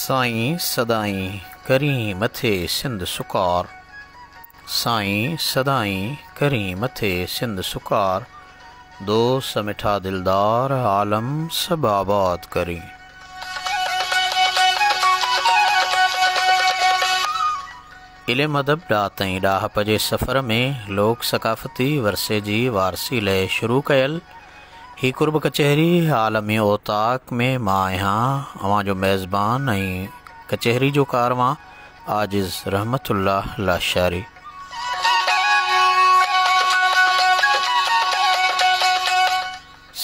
سائين سدائين ڪرين مٿي سنڌ سڪار، سائين سدائين ڪرين مٿي سنڌ سڪار، دوست مٺا دلدار عالم سڀ آباد ڪرين. علم ادب ڏات ۽ ڏاهپ جي سفر ۾ لوڪ ثقافتي ورثي جي وارثي لئه شروع ڪيل هي قرب ڪچهري عالمي اوطاق ۾ مان آهيان اوهان جو ميزبان ۽ ڪچهري جو ڪاروان عاجز رحمت الله لاشاري.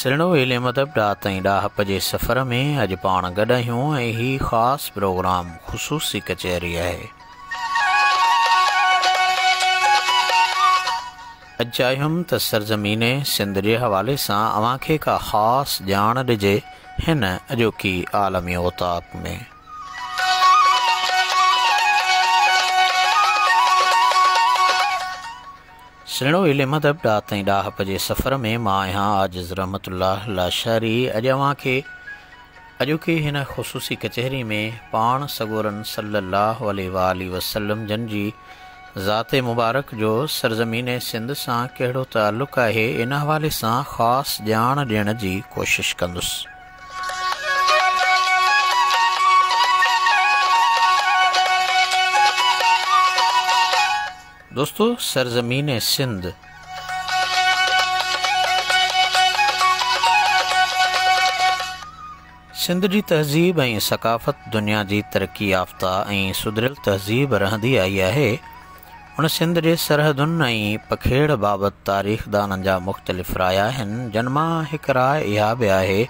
سرڻو علم ادب ڏات ۽ ڏاهپ جي سفر ۾ اڄ پاڻ گڏ آهيون ۽ هي خاص پروگرام خصوصي ڪچهري آهي. اڄ چاهيم ته سرزمين سنڌ جي حوالي سان اوهان کي ڪا خاص ڄاڻ ڏجي هن اڄوڪي عالمي اوطاق ۾. سهڻو علم ادب ڏات ۽ ڏاهپ جي سفر ۾ مان آهيان عاجز رحمت الله لاشاري اڄ اوهان کي اڄوڪي هن خصوصي ڪچهري ۾ پاڻ سڳورن صلي الله عليه واٰله وسلم جن جي ذات مبارڪ جو سرزمين سنڌ سان ڪهڙو تعلق آهي ان حوالي سان خاص ڄاڻ ڏيڻ جي ڪوشش ڪندس. دوستو سرزمين سنڌ سنڌ جي تهذيب ۽ ثقافت دنيا جي ترقي يافته ۽ سڌريل تهذيب رهندي آئي آهي. ان سنڌ جي سرحدن ۽ پکيڙ بابت تاريخدانن جا مختلف رايا آهن، جن مان هڪ راء اها به آهي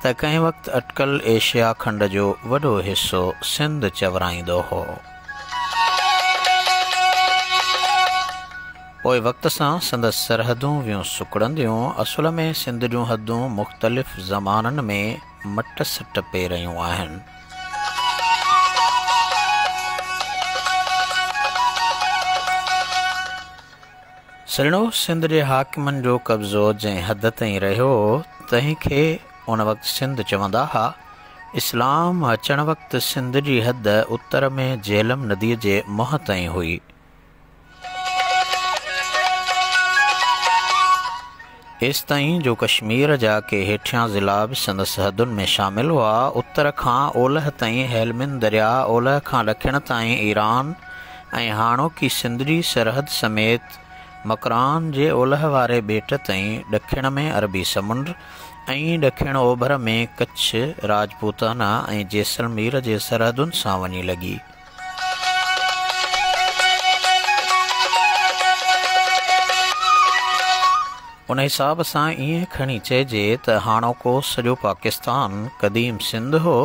ته ڪنهن وقت اٽڪل ايشيا کنڊ جو وڏو حصو سنڌ چورائيندو هو. پوء وقت سان سندس سرحدون ويون سڪڙنديون. اصل ۾ سنڌ جون حدون مختلف زمانن ۾ مٽ سٽ پئي رهيون آهن. سرڻو سنڌ جي حاڪمن جو قبضو جنهن حد تائين رهيو، تنهن کي ان وقت سنڌ چوندا ها. اسلام اچڻ وقت سنڌ جي حد اتر ۾ جهلم نديء جي منهن تائين هئي. ايستائين جو ڪشمير جا ڪي هيٺيان ضلعا به سندس حدن ۾ شامل هئا. اتر کان اولهه تائين هيلمند درياء، اولهه کان ڏکڻ تائين ايران ۽ هاڻوڪي سنڌ جي سرحد سميت مڪران جي اولهه واري ٻيٽ تائين، ڏکڻ ۾ عربي سمنڊ ۽ ڏکڻ اوڀر ۾ ڪڇ، راجپوتانا ۽ جيسلمير جي سرحدن سان وڃي لڳي. ان حساب سان ائين کڻي چئجي ته هاڻوڪو سڄو پاڪستان قديم سنڌ هو،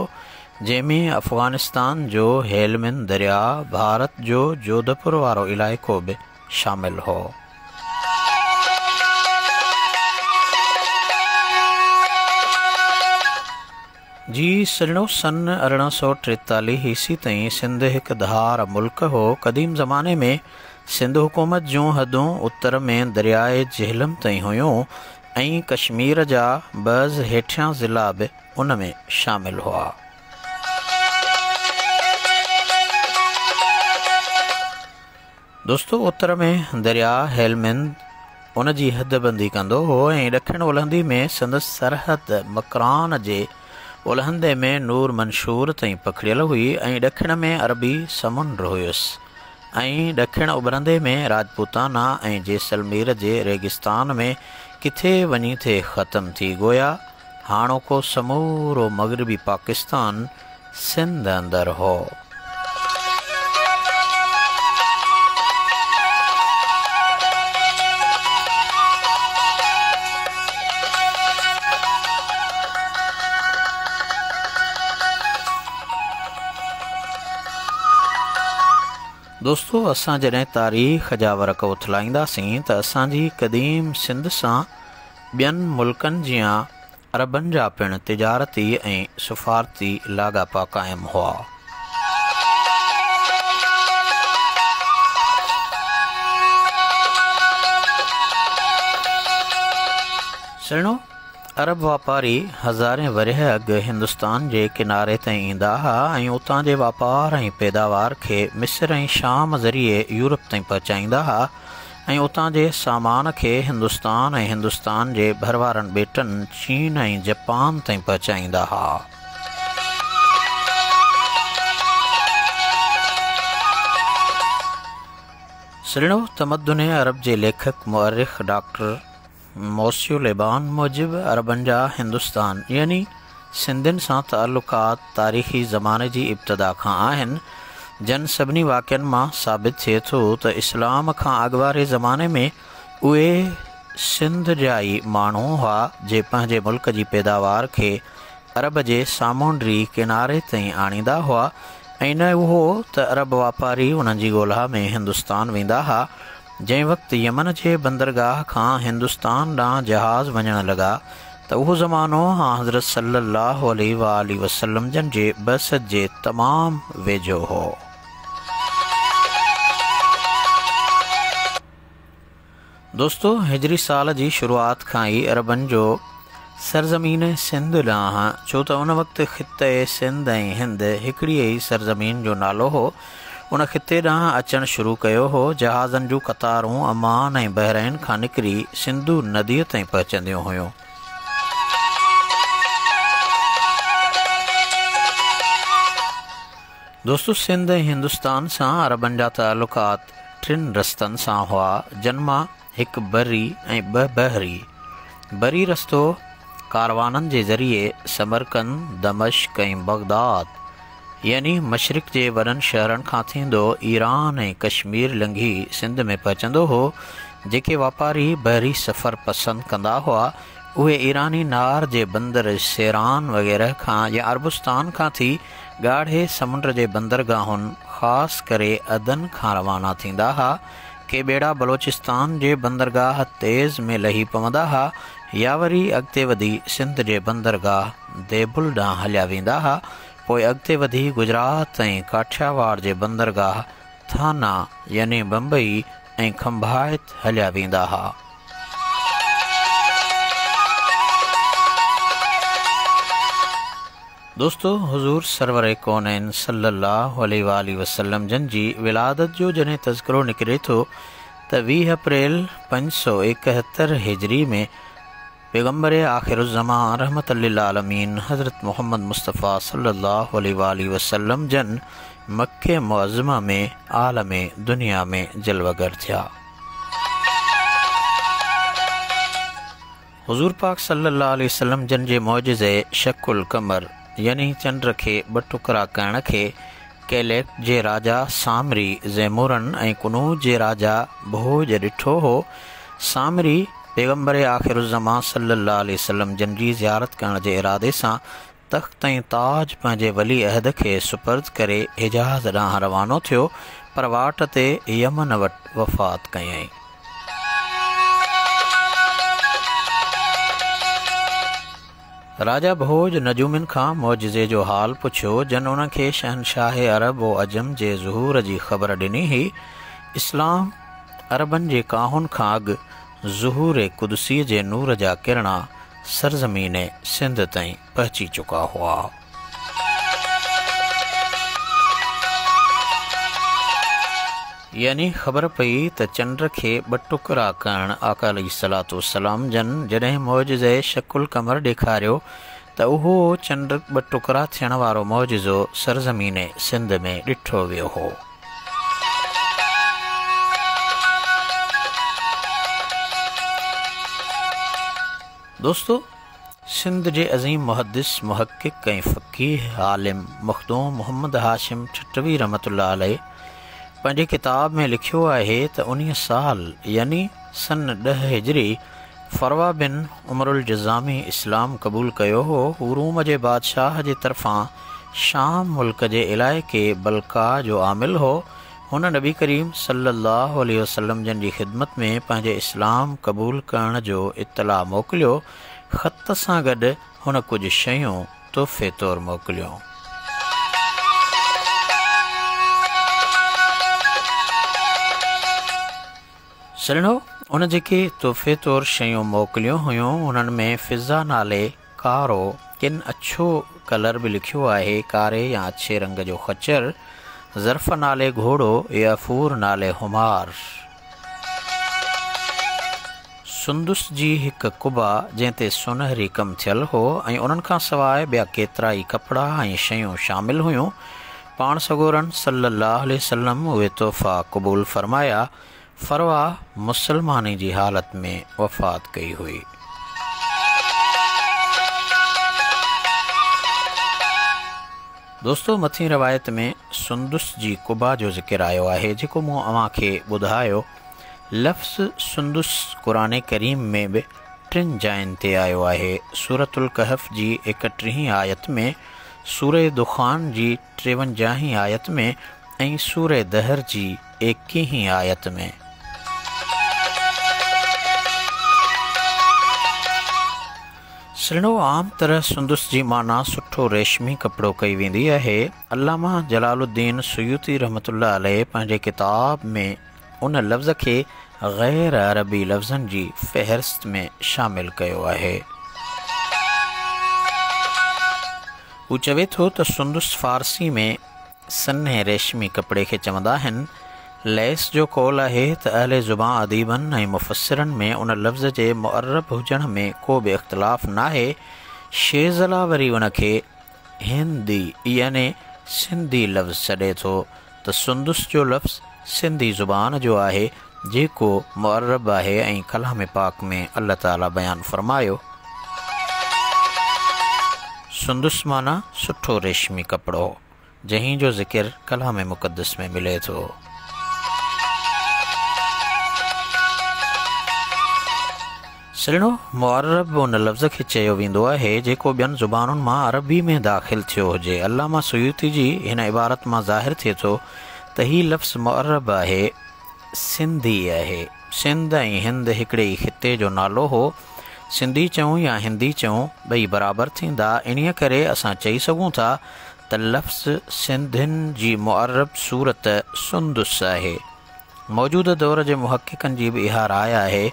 جنهن ۾ افغانستان جو هيلمند درياء، ڀارت جو جوڌپور وارو علائقو به شامل هو. جي سرڻو سن 1843 عيسوي تائين سنڌ هڪ ڌار ملڪ هو. قديم زماني ۾ سنڌ حڪومت جون حدون اتر ۾ درياء جهلم تائين هيون ۽ ڪشمير جا بعض هيٺيان ضلعا به ان ۾ شامل هئا. دوستو اتر ۾ درياء هيلمند ان جي حد بندي ڪندو هو ۽ ڏکڻ الهندي ۾ سندس سرحد مڪران جي الهندي ۾ نور منشور تائين پکڙيل هئي ۽ ڏکڻ ۾ عربي سمنڊ هيس ۽ ڏکڻ اڀرندي ۾ راجپوتانا ۽ جيسلمير جي ريگستان ۾ ڪٿي وڃي ٿي ختم ٿي گويا هاڻوڪو سمورو مغربي پاڪستان سنڌ اندر هو. دوستو اسان جڏهن تاريخ جا ورق اٿلائينداسين ته اسان جي قديم سنڌ سان ٻين ملڪن جيان عربن جا پڻ تجارتي ۽ سفارتي لاڳاپا قائم هئا. سهڻو، عرب واپاري هزارين ورهيه اڳ هندستان جي ڪناري تائين ايندا ها ۽ اتان جي واپار ۽ پيداوار کي مصر ۽ شام ذريعي يورپ تائين پهچائيندا ها ۽ اتان جي سامان کي هندستان ۽ هندستان جي ڀروارن ٻيٽن چين ۽ جپان تائين پهچائيندا ها. سرڻو تمدن عرب جي ليکڪ مؤرخ ڊاڪٽر موسيو ليبان موجب عربن جا هندستان يعني سنڌين سان تعلقات تاريخي زماني جي ابتدا کان آهن، جن سڀني واقعن مان ثابت ٿئي ٿو ته اسلام کان اڳ واري زماني ۾ اهي سنڌ جا ئي ماڻهو هئا جي پنهنجي ملڪ جي پيداوار کي عرب جي سامونڊي ڪناري تائين آڻيندا هئا ۽ نه اهو ته عرب واپاري انهن جي ڳولها ۾ هندستان ويندا ها. جنهن وقت يمن جي بندرگاهه کان هندستان ڏانهن جهاز وڃڻ لڳا ته اهو زمانو آنحضرت صلّي اللّٰه عليه واٰله وسلّم جن جي بعثت جي تمام ويجهو هو. دوستو! هجري سال جي شروعات کان ئي عربن جو سرزمين سنڌ ڏانهن، ڇو ته ان وقت خطه سنڌ ۽ هند هڪڙي ئي سرزمين جو نالو هو، ان خطي ڏانهن اچڻ شروع ڪيو هو. جهازن جون قطارون عمان ۽ بحرين کان نڪري سنڌو نديء تائين پهچنديون هيون. دوستو سنڌ ۽ هندستان سان عربن جا تعلقات ٽن رستن سان هئا، جن مان هڪ بري ۽ ٻه بحري. بري رستو ڪاروانن جي ذريعي سمرقند، دمشق ۽ بغداد يعني مشرق جي وڏن شهرن کان ٿيندو ايران ۽ ڪشمير لنگهي سنڌ ۾ پهچندو هو. جيڪي واپاري بحري سفر پسند ڪندا هئا، اهي ايراني نار جي بندر سيران وغيره کان يا عربستان کان ٿي ڳاڙهي سمنڊ جي بندرگاهن خاص ڪري عدن کان روانا ٿيندا ها. ڪي ٻيڙا بلوچستان جي بندرگاهه تيز ۾ لهي پوندا ها يا وري اڳتي وڌي سنڌ جي بندرگاهه ديبل ڏانهن هليا ويندا ها، پوء اڳتي وڌي گجرات ۽ ڪاٺياواڙ جي بندرگاهه ٿانا يعني بمبئي ۽ کنڀائت هليا ويندا ها. دوستو حضور سرور ڪونين صلّي اللّٰه عليه واٰله وسلّم جن جي ولادت جو جڏهن تذڪرو نڪري ٿو ته 20 اپريل 571 هجري ۾ پيغمبر آخر الزمان رحمت للعالمين حضرت محمد مصطفيٰ صلّي اللّٰه عليه واٰله وسلّم جن مڪي معظمه ۾ عالم دنيا ۾ جلوه گر ٿيا. حضور پاڪ صلّي اللّٰه عليه وسلّم جن جي معجزي شق القمر يعني چنڊ کي ٻه ٽڪرا ڪرڻ کي ڪيليڪٽ جي راجا سامري زيمورن ۽ قنوج جي راجا ڀوڄ ڏٺو هو. سامري پيغمبر آخرالزمان صلّي اللّٰه عليه وسلّم جن جي زيارت ڪرڻ جي ارادي سان تخت ۽ تاج پنهنجي ولي عهد کي سپرد ڪري حجاز ڏانهن روانو ٿيو، پر واٽ تي يمن وٽ وفات ڪيائين. راجا ڀوڄ نجومين کان معجزي جو حال پڇيو، جن ان کي شهنشاهه عرب و عجم جي ظهور جي خبر ڏني هئي. اسلام عربن جي ڪاهن کان اڳ ظهور قدسيء جي نور جا ڪرڻا سرزمين سنڌ تائين پهچي چڪا هئا. يعني خبر پئي ته چنڊ کي ٻه ٽڪرا ڪرڻ آقا عليه الصلوة والسلام جن جڏهن معجزه شق القمر ڏيکاريو ته اهو چنڊ ٻه ٽڪرا ٿيڻ وارو معجزو سرزمين سنڌ ۾ ڏٺو ويو هو. دوستو! سنڌ جي عظيم محدث، محقق ۽ فقيه عالم مخدوم محمد هاشم ٺٽوي رحمة الله عليه پنهنجي ڪتاب ۾ لکيو آهي ته انهيء سال يعني سن ڏهه هجري فروه بن عمرو الجذامي اسلام قبول ڪيو هو. هو روم جي بادشاهه جي طرفان شام ملڪ جي علائقي بلقاء جو عامل هو. هن نبي ڪريم صلّي اللّٰه عليه وسلّم جن جي خدمت ۾ پنهنجي اسلام قبول ڪرڻ جو اطلاع موڪليو. خط سان گڏ هن ڪجهه شيون تحفي طور موڪليون. سڄڻو، ان جيڪي تحفي طور شيون موڪليون هيون، انهن ۾ فضه نالي ڪارو، ڪن اڇو ڪلر به لکيو آهي، ڪاري يا اڇي رنگ جو خچر، ظرف نالي گهوڙو، يعفور نالي حمار. سندس جي هڪ قبا جنهن تي سونهري ڪم ٿيل هو ۽ انهن کان سواء ٻيا ڪيترائي ڪپڙا ۽ شيون شامل هيون. پاڻ سڳورن صلّي اللّٰه عليه وسلّم اهي تحفا قبول فرمايا. فروه مسلماني جي حالت ۾ وفات ڪئي هئي. دوستو مٿين روايت ۾ سندس جي قبا جو ذڪر آيو آهي جيڪو مون اوهان کي ٻڌايو. لفظ سندس قرآن ڪريم ۾ به ٽن جاين تي آيو آهي، سورة الڪهف جي ايڪٽيهين آيت ۾، سورة دخان جي ٽيونجاهين آيت ۾ ۽ سورة دهر جي ايڪيهين آيت ۾. سرڻو عام طرح سندس جي معنيٰ سٺو ريشمي ڪپڙو ڪئي ويندي آهي. علامه جلال الدين سيوطي رحمة الله عليه پنهنجي ڪتاب ۾ ان لفظ کي غير عربي لفظن جي فهرست ۾ شامل ڪيو آهي. هو چوي ٿو ته سندس فارسي ۾ سنهي ريشمي ڪپڙي کي چوندا آهن. ليث جو قول آهي ته اهل زبان اديبن ۽ مفسرن ۾ ان لفظ جي معرب هجڻ ۾ ڪو به اختلاف ناهي. شيزلا وري ان کي هندي يعني سنڌي لفظ سڏي ٿو ته سندس جو لفظ سنڌي زبان جو آهي جيڪو معرب آهي ۽ ڪلام پاڪ ۾ الله تعالي بيان فرمايو. سندس معنيٰ سٺو ريشمي ڪپڙو جنهن جو ذڪر ڪلام مقدس ۾ ملي ٿو. سرڻو، معرب ان لفظ کي چيو ويندو آهي، جيڪو ٻين زبانن مان عربي ۾ داخل ٿيو هجي. علامه سيوطي جي هن عبارت مان ظاهر ٿئي ٿو ته هي لفظ معرب آهي، سنڌي آهي. سنڌ ۽ هند هڪڙي ئي خطي جو نالو هو. سنڌي چئون يا هندي چئون، ٻئي برابر ٿيندا. انهيء ڪري اسان چئي سگهون ٿا ته لفظ سنڌين جي معرب صورت سندس آهي. موجوده دور جي محققن جي به اها راء آهي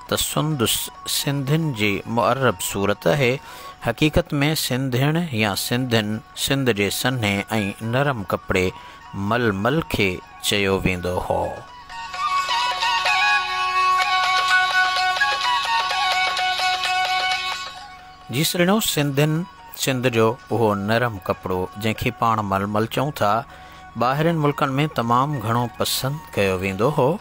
ته سندس سنڌين جي معرب صورت آهي. حقيقت ۾ سنڌيڻ يا سنڌين سنڌ جي سنهي ۽ نرم ڪپڙي ململ کي چيو ويندو هو. جي سرڻو سنڌين سنڌ جو اهو نرم ڪپڙو جنهن کي پاڻ ململ چئون ٿا، ٻاهرين ملڪن ۾ تمام گهڻو پسند ڪيو ويندو هو.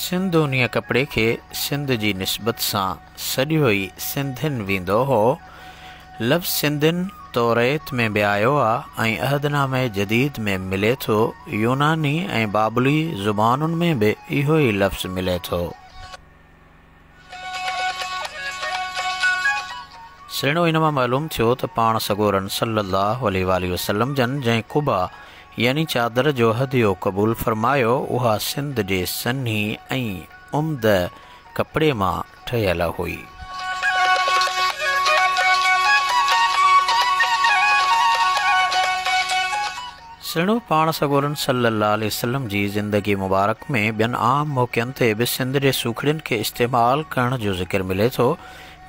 سنڌ انهيء ڪپڙي کي سنڌ جي نسبت سان سڏيو ئي سنڌين ويندو هو. لفظ سنڌين توريت ۾ به آيو آ ۽ عهدنامه جديد ۾ ملي ٿو. يوناني ۽ بابلي زبانن ۾ به اهو ئي لفظ ملي ٿو. سرڻو ان مان معلوم ٿيو ته پاڻ سڳورن صلّي اللّٰه عليه واٰله وسلّم جن جنهن قبا يعني چادر جو هديو قبول فرمايو اها سنڌ جي سنهي ۽ عمده ڪپڙي مان ٺهيل هئي. سهڻو پاڻ سڳورن صلّي اللّٰه عليه وسلّم جي زندگي مبارڪ ۾ ٻين عام موقعن تي به سنڌ جي سوکڙين کي استعمال ڪرڻ جو ذڪر ملي ٿو،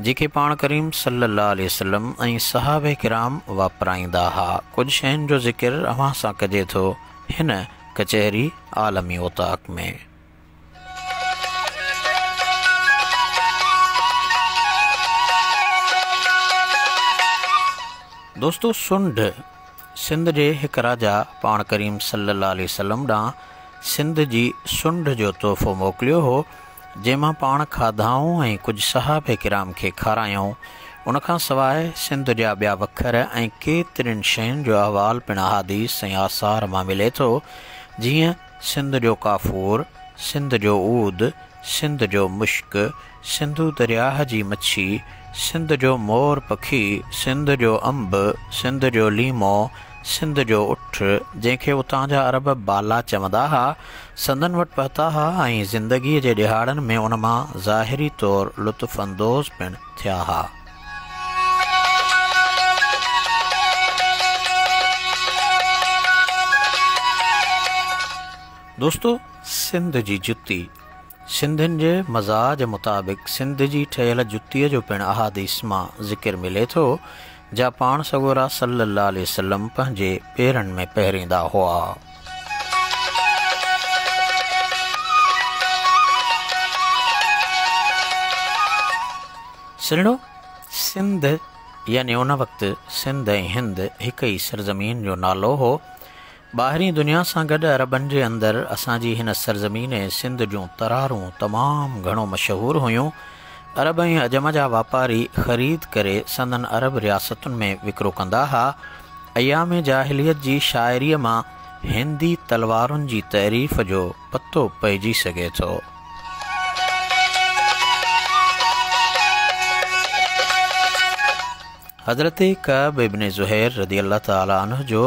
جيڪي پاڻ ڪريم صلّي اللّٰه عليه وسلّم ۽ صحابه ڪرام واپرائيندا ها. ڪجهه شين جو ذڪر اوهان سان ڪجي ٿو هن ڪچهري عالمي اوطاق ۾. دوستو سنڍ سنڌ جي هڪ راجا پاڻ ڪريم صلي الله عليه وسلم ڏانهن سنڌ جي سنڍ جو تحفو موڪليو هو، جنهن مان پاڻ کاڌائون ۽ ڪجهه صحابه ڪرام کي کارايائون. ان کان سواء سنڌ جا ٻيا وکر ۽ ڪيترين شين جو احوال پڻ احاديث ۽ آثار مان ملي ٿو، جيئن سنڌ جو ڪافور، سنڌ جو عود، سنڌ جو مشڪ، سنڌو درياهه جي مڇي، سنڌ جو مور پکي، سنڌ جو انب، سنڌ جو ليمو، سنڌ جو اٺ، جنهن کي اتان جا عرب بالا چوندا ها، سندن وٽ پهتا ها ۽ زندگيء جي ڏهاڙن ۾ ان مان ظاهري طور لطف اندوز پڻ ٿيا ها. دوستو سنڌ جي جتي، سنڌين جي مزاج مطابق سنڌ جي ٺهيل جتيء جو پڻ احاديث مان ذڪر ملي ٿو، جا پاڻ سڳورا صلّي اللّٰه عليه وسلّم پنهنجي پيرن ۾ پهريندا هئا. سرڻو، سنڌ يعني ان وقت سنڌ ۽ هند هڪ ئي سرزمين جو نالو هو. ٻاهرين دنيا سان گڏ عربن جي اندر اسان جي هن سرزمين سنڌ جون ترارون تمام گهڻو مشهور هيون. عرب ۽ عجم جا واپاري خريد ڪري سندن عرب رياستن ۾ وڪرو ڪندا ها. ايام جاهليت جي شاعريء مان هندي تلوارن جي تعريف جو پتو پئجي سگهي ٿو. حضرت ڪعب ابن زهير رضي الله تعالٰي عنه جو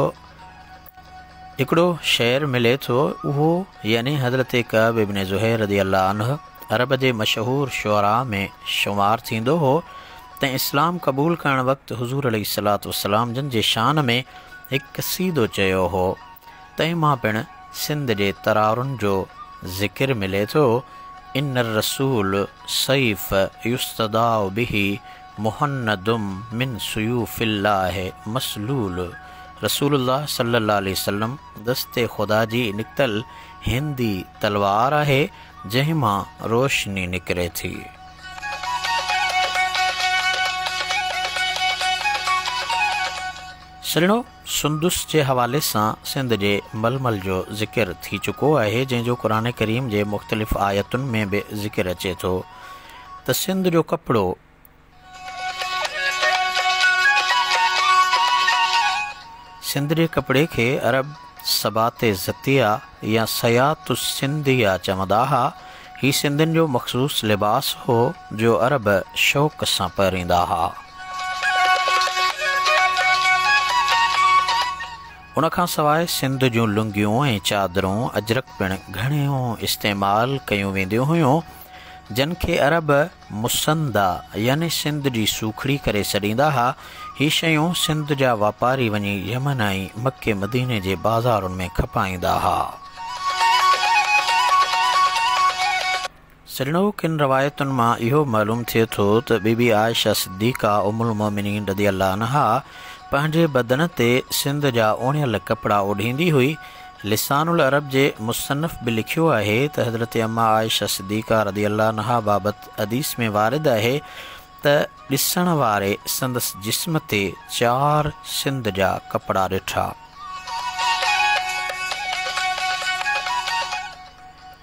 هڪڙو شعر ملي ٿو، اهو يعني حضرت ڪعب ابن زهير رضي الله عنه عرب جي مشهور شعراء ۾ شمار ٿيندو هو، تنهن اسلام قبول ڪرڻ وقت حضور عليه الصلوة والسلام جن جي شان ۾ هڪ قصيدو چيو هو، تنهن مان پڻ سنڌ جي ترارن جو ذڪر ملي ٿو، ان الرسول سيف يستضاء به مهند من سيوف الله مسلول رسول الله صلي الله عليه وسلم دست خدا جي نڪتل هندي تلوار آهي جنهن مان روشني نڪري ٿي. سرڻو سندس جي حوالي سان سنڌ جي ململ جو ذڪر ٿي چڪو آهي جنهن جو قرآن ڪريم جي مختلف آيتن ۾ به ذڪر اچي ٿو ته سنڌ جو ڪپڙو سنڌ جي ڪپڙي کي عرب سبات زتيه يا سيات السنڌيه چوندا ها. هي سنڌين جو مخصوص لباس هو جو عرب شوق سان پهريندا ها. ان کان سواء سنڌ جون لنگيون ۽ چادرون اجرڪ پڻ گهڻيون استعمال ڪيون وينديون هيون، جن کي عرب مسندا يعني سنڌ جي سوکڙي ڪري سڏيندا ها. هي شيون سنڌ جا واپاري وڃي يمن ۽ مڪي مديني جي بازارن ۾ کپائيندا ها. سرڻو ڪن روايتن مان اهو معلوم ٿئي ٿو ته بي بي عائشه صديقه ام المومنين رضي الله عنها پنهنجي بدن تي سنڌ جا اوڻيل ڪپڙا اوڍيندي هئي. لسان العرب جي مصنف به لکيو آهي ته حضرت اما عائشه صديقه رضي الله عنها بابت حديث ۾ وارد آهي ته ڏسڻ واري سندس جسم تي چار سنڌ جا ڪپڙا ڏٺا.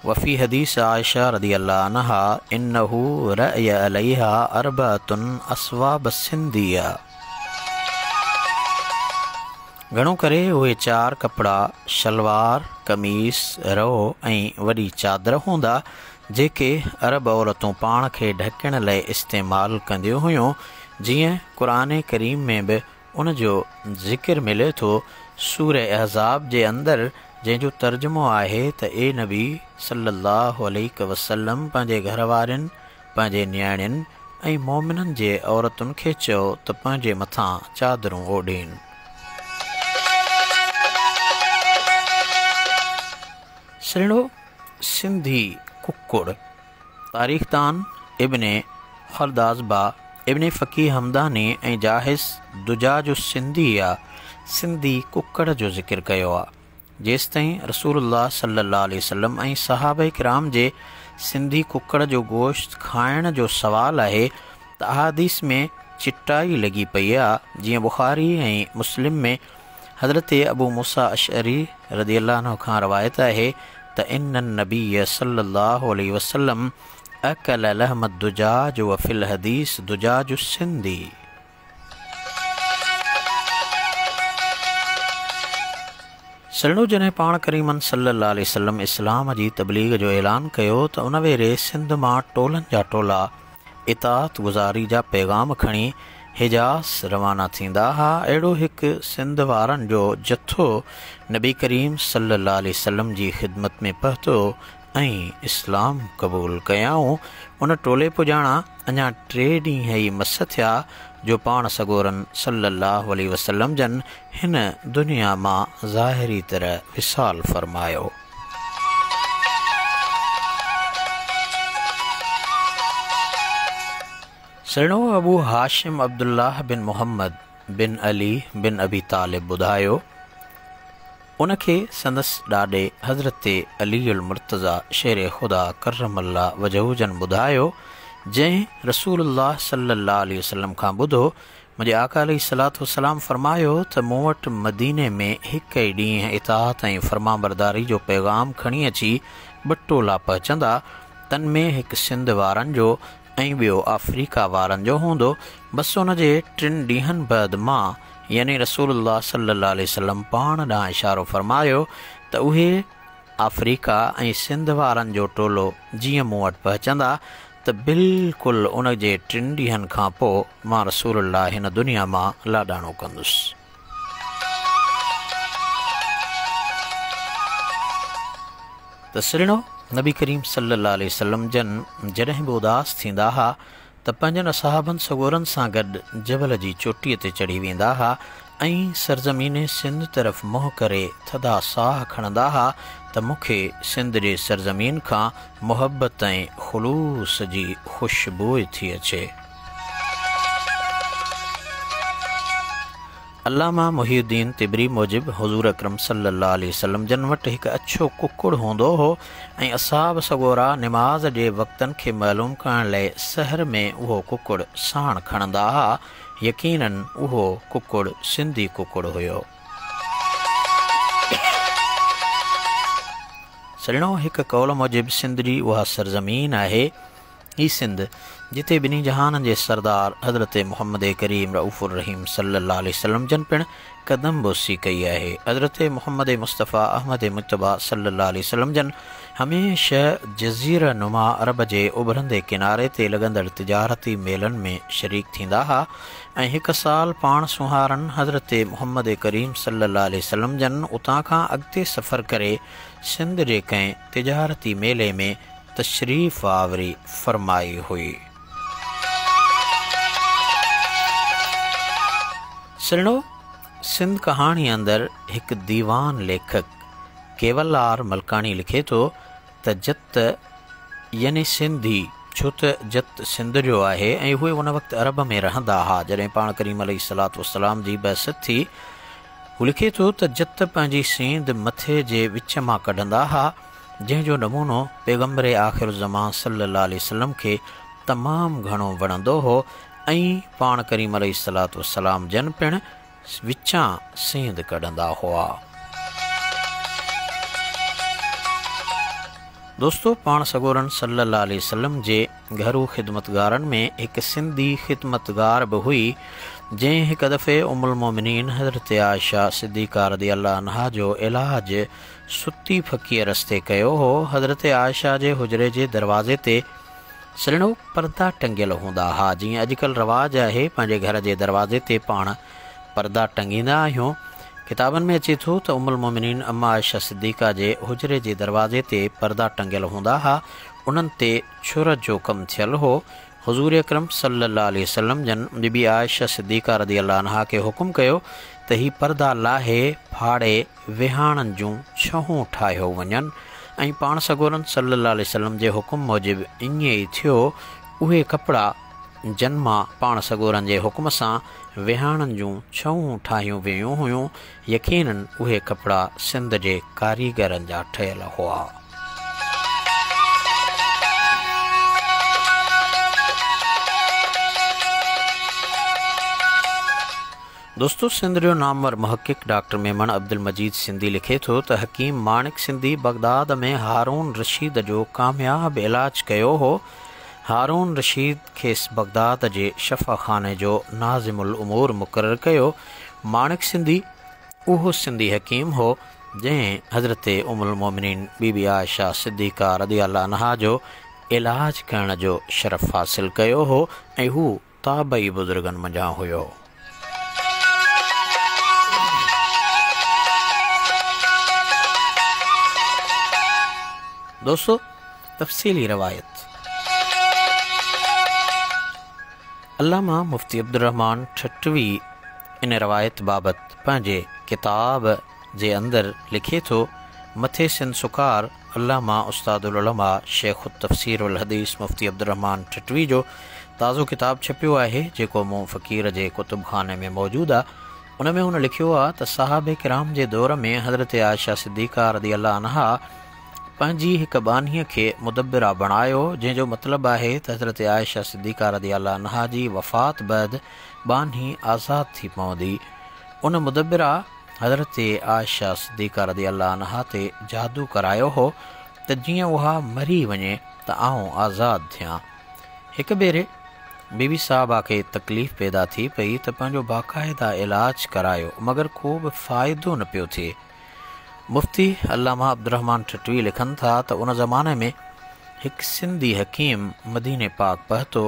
وفي حديث عائشه رضي الله عنها انه رأي عليها اربعة اثواب سنديه. گهڻو ڪري اهي چار ڪپڙا شلوار، قميص، رئو ۽ وڏي چادر هوندا، جيڪي عرب عورتون پاڻ کي ڍڪڻ لئه استعمال ڪنديون هيون، جيئن قرآن ڪريم ۾ به ان جو ذڪر ملي ٿو، سوره احزاب جي اندر جنهن جو ترجمو آهي ته اي نبي صلّي اللّٰه عليه وسلّم پنهنجي گهر وارين، پنهنجي نياڻين ۽ مؤمنن جي عورتن کي چئو ته پنهنجي مٿان چادرون اوڍين. سرڻو سنڌي ڪڪڙ، تاريخدان ابن خردازبه، ابن فقيه همداني ۽ جاحظ دجاج السنڌيه سنڌي ڪڪڙ جو ذڪر ڪيو آ. جيستائين رسول الله صلي الله عليه وسلم ۽ صحابه ڪرام جي سنڌي ڪڪڙ جو گوشت کائڻ جو سوال آهي ته احاديث ۾ چٽائي لڳي پئي آ جيئن بخاري ۽ مسلم ۾ حضرت ابو موسيٰ اشعري رضي الله عنه کان روايت آهي ته ان النبي صلي الله عليه وسلم اڪل لحم الدجاج وفي الحديث دجاج السندي. سرڻو جڏهن پاڻ ڪريمن صلّي اللّٰه عليه وسلّم اسلام جي تبليغ جو اعلان ڪيو ته ان ويري سنڌ مان ٽولن جا ٽولا اطاعت گذاري جا پيغام کڻي حجاز روانا ٿيندا ها اهڙو هڪ سنڌ وارن جو جٿو نبي ڪريم صلّي اللّٰه عليه وسلّم جي خدمت ۾ پهتو ۽ اسلام قبول ڪيائون ان ٽولي پڄاڻا اڃا ٽي ڏينهن ئي مس ٿيا جو پاڻ سڳورن صلّي اللّٰه عليه وسلّم جن هن دنيا مان ظاهري طرح وصال فرمايو. سهڻو ابو هاشم عبدالله بن محمد بن علي بن ابي طالب ٻڌايو، ان کي سندس ڏاڏي حضرت علي المرتضيٰ شير خدا ڪرم الله وجهه جن ٻڌايو، جنهن رسول الله صلي الله عليه وسلم کان ٻڌو، منهنجي آقا عليه الصلوة والسلام فرمايو ته مون وٽ مديني ۾ هڪ ئي ڏينهن اطاعت ۽ فرمانبرداري جو پيغام کڻي اچي ٻه ٽولا پهچندا، تن ۾ هڪ سنڌ وارن جو ۽ ٻيو آفريڪا وارن جو هوندو، بس ان جي ٽن ڏينهن بعد مان يعني رسول الله صلي الله عليه وسلم پاڻ ڏانهن اشارو فرمايو ته اهي آفريڪا ۽ سنڌ وارن جو ٽولو جيئن مون وٽ پهچندا ته بلڪل ان جي ٽن ڏينهن کان پوء مان رسول الله هن دنيا مان لاڏاڻو ڪندس. ته سرڻو نبي ڪريم صلي الله عليه وسلم جن جڏهن به اداس ٿيندا ها ته پنهنجن اصحابن سڳورن سان گڏ جبل جي چوٽيء تي چڙهي ويندا ها ۽ سرزمين سنڌ طرف منهن ڪري ٿڌا ساهه کڻندا ها ته مون کي سنڌ جي سرزمين کان محبت ۽ خلوص جي خوشبوء ٿي اچي. علامه محي الدين طبري موجب حضور اڪرم صلي الله عليه وسلم جن وٽ هڪ اڇو ڪڪڙ هوندو هو ۽ اصحاب سڳورا نماز جي وقتن کي معلوم ڪرڻ لئه سحر ۾ اهو ڪڪڙ ساڻ کڻندا ها، يقيناً اهو ڪڪڙ سنڌي ڪڪڙ هيو. سڄڻو هڪ قول موجب سنڌ جي اها سرزمين آهي، هي سنڌ، جتي ٻنهي جهانن جي سردار حضرت محمد ڪريم رئوف الرحيم صلي الله عليه وسلم جن پڻ قدم بوسي ڪئي آهي. حضرت محمد مصطفيٰ احمد مجتبيٰ صلي الله عليه وسلم جن هميشه جزيره نما عرب جي اڀرندي ڪناري تي لڳندڙ تجارتي ميلن ۾ شريڪ ٿيندا ها ۽ هڪ سال پاڻ سونهارن حضرت محمد ڪريم صلي الله عليه وسلم جن اتان کان اڳتي سفر ڪري سنڌ جي ڪنهن تجارتي ميلي ۾ تشريف آوري فرمائي هئي. سرڻو سنڌ ڪهاڻي اندر هڪ ديوان ليکڪ ڪيول آر ملڪاڻي لکي ٿو ته جت يعني سنڌي ڇو ته جت سنڌ جو آهي ۽ اهي ان وقت عرب ۾ رهندا ها جڏهن پاڻ ڪريم عليه الصلوة والسلام جي بعثت ٿي. هو لکي ٿو ته جت پنهنجي سينڌ مٿي جي وچ مان ڪڍندا ها جنهن جو نمونو پيغمبر آخر الزمان صلي الله عليه وسلم کي تمام گهڻو وڻندو هو ۽ پاڻ ڪريم عليه الصلوة والسلام جن پڻ وچان سينڌ ڪڍندا هئا. دوستو پاڻ سڳورن صلي الله عليه وسلم جي گهرو خدمتگارن ۾ هڪ سنڌي خدمتگار به هئي جنهن هڪ دفعي ام المومنين حضرت عائشه صديقه رضي الله عنها جو علاج ستي ڦڪيء رستي ڪيو هو. حضرت عائشه جي حجري جي دروازي تي سرڻو پردا ٽنگيل هوندا ها، جيئن اڄڪلهه رواج آهي، پنهنجي گهر جي دروازي تي پاڻ پردا ٽنگيندا آهيون. ڪتابن ۾ اچي ٿو ته ام المومنين اما عائشه صديقه جي حجري جي دروازي تي پردا ٽنگيل هوندا ها، انهن تي ڇر جو ڪم ٿيل هو. حضور اڪرم صلي الله عليه وسلم جن بي بي عائشه صديقه رضي الله عنها کي حڪم ڪيو ته هي پردا لاهي ڦاڙي ويهاڻن جون ڇهون ٺاهيو وڃن ۽ پاڻ سڳورن صلّي اللّٰه عليه وسلّم جي حڪم موجب ائين ئي ٿيو، اهي ڪپڙا جن مان پاڻ سڳورن جي حڪم سان ويهاڻن جون ڇهون ٺاهيون ويون هيون، يقيناً اهي ڪپڙا سنڌ جي ڪاريگرن جا ٺهيل هئا. دوستو سنڌ جو نامور محقق ڊاڪٽر ميمڻ عبدالمجيد سنڌي لکي ٿو ته حڪيم ماڻڪ سنڌي بغداد ۾ هارون رشيد جو ڪامياب علاج ڪيو هو. هارون رشيد کيس بغداد جي شفاخاني جو ناظم الامور مقرر ڪيو. ماڻڪ سنڌي اهو سنڌي حڪيم هو جنهن حضرت ام المومنين بي بي عائشه صديقه رضي الله عنها جو علاج ڪرڻ جو شرف حاصل ڪيو هو ۽ هو تابعي بزرگن منجهان هيو. دوستو تفصيلي روايت علامه مفتي عبدالرحمان ٺٽوي ان روايت بابت پنهنجي ڪتاب جي اندر لکي ٿو، مٿي سنڌ سڪار علامه استاد العلماء شيخ التفسير والحديث مفتي عبدالرحمان ٺٽوي جو تازو ڪتاب ڇپيو آهي، جيڪو مون فقير جي ڪتب خاني ۾ موجود آ، ان ۾ هن لکيو آ ته صحابه ڪرام جي دور ۾ حضرت عائشه صديقه رضي الله عنها پنهنجي هڪ ٻانهيء کي مدبره بڻايو، جنهن جو مطلب آهي ته حضرت عائشه صديقه رضي الله عنها جي وفات بعد ٻانهي آزاد ٿي پوندي. ان مدبره حضرت عائشه صديقه رضي الله عنها تي جادو ڪرايو هو ته جيئن اها مري وڃي ته آئون آزاد ٿيان. هڪ ڀيري بي بي صاحبه کي تڪليف پيدا ٿي پئي ته پنهنجو باقاعده علاج ڪرايو مگر ڪو به فائدو نه پيو ٿئي. مفتي علامه عبدالرحمان ٺٽوي لکن ٿا ته ان زماني ۾ هڪ سنڌي حڪيم مديني پاڪ پهتو